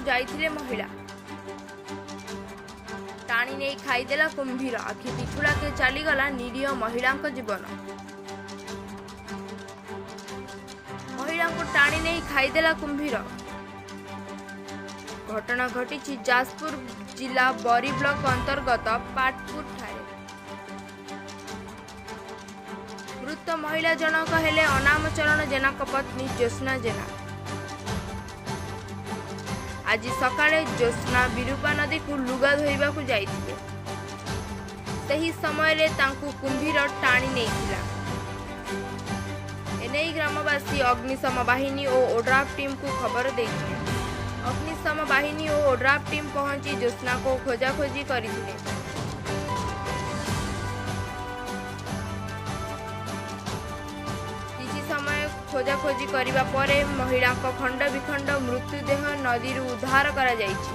ଯାଇଥିଲେ ମହିଳା। ଟାଣି ନେଇ ଖାଇଦେଲା କୁମ୍ଭୀର। ଆଖି ପିଛୁଳାକେ ଚାଲିଗଲା ନିରୀହ ମହିଳାଙ୍କ ଜୀବନ। ମହିଳାଙ୍କୁ ଟାଣି ନେଇ ଖାଇଦେଲା କୁମ୍ଭୀର। ଘଟଣା ଘଟିଛି ଯାଜପୁର ଜିଲ୍ଲା ବରୀ ବ୍ଲକ ଅନ୍ତର୍ଗତ ପାଟପୁରଠାରେ। ମୃତ ମହିଳା ଜଣକ ହେଲେ ଅନାମ ଚରଣ ଜେନାଙ୍କ ପତ୍ନୀ ଜ୍ୟୋତ୍ସ୍ନା ଜେନା। ଆଜି ସକାଳେ ଜ୍ୟୋତ୍ସ୍ନା ବିରୂପା ନଦୀକୁ ଲୁଗା ଧୋଇବାକୁ ଯାଇଥିଲେ। ସେହି ସମୟରେ ତାଙ୍କୁ କୁମ୍ଭୀର ଟାଣି ନେଇଥିଲା। ଏନେଇ ଗ୍ରାମବାସୀ ଅଗ୍ନିଶମ ବାହିନୀ ଓ ଓଡ୍ରାଫ୍ ଟିମ୍କୁ ଖବର ଦେଇଥିଲେ। ଅଗ୍ନିଶମ ବାହିନୀ ଓ ଓଡ୍ରାଫ୍ ଟିମ୍ ପହଞ୍ଚି ଜ୍ୟୋତ୍ସ୍ନାକୁ ଖୋଜାଖୋଜି କରିଥିଲେ। କିଛି ସମୟ ଖୋଜାଖୋଜି କରିବା ପରେ ମହିଳାଙ୍କ ଖଣ୍ଡ ବିଖଣ୍ଡ ମୃତଦେହ ନଦୀରୁ ଉଦ୍ଧାର କରାଯାଇଛି।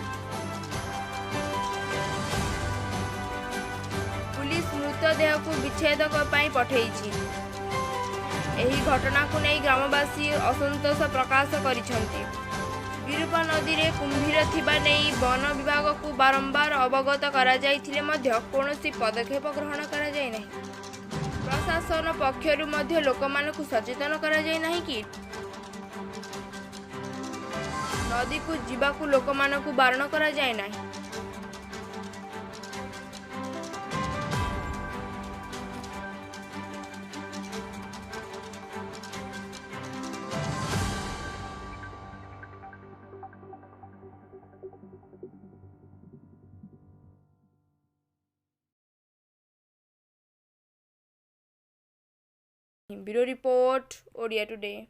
ପୁଲିସ ମୃତଦେହକୁ ବିଚ୍ଛେଦ ପାଇଁ ପଠାଇଛି। ଏହି ଘଟଣାକୁ ନେଇ ଗ୍ରାମବାସୀ ଅସନ୍ତୋଷ ପ୍ରକାଶ କରିଛନ୍ତି। ବିରୂପା ନଦୀରେ କୁମ୍ଭୀର ଥିବା ନେଇ ବନ ବିଭାଗକୁ ବାରମ୍ବାର ଅବଗତ କରାଯାଇଥିଲେ ମଧ୍ୟ କୌଣସି ପଦକ୍ଷେପ ଗ୍ରହଣ କରାଯାଇ ନାହିଁ। ପ୍ରଶାସନ ପକ୍ଷରୁ ମଧ୍ୟ ଲୋକମାନଙ୍କୁ ସଚେତନ କରାଯାଇ ନାହିଁ କି ନଦୀକୁ ଯିବାକୁ ଲୋକମାନଙ୍କୁ ବାରଣ କରାଯାଏ ନାହିଁ। Bureau report, Odia today.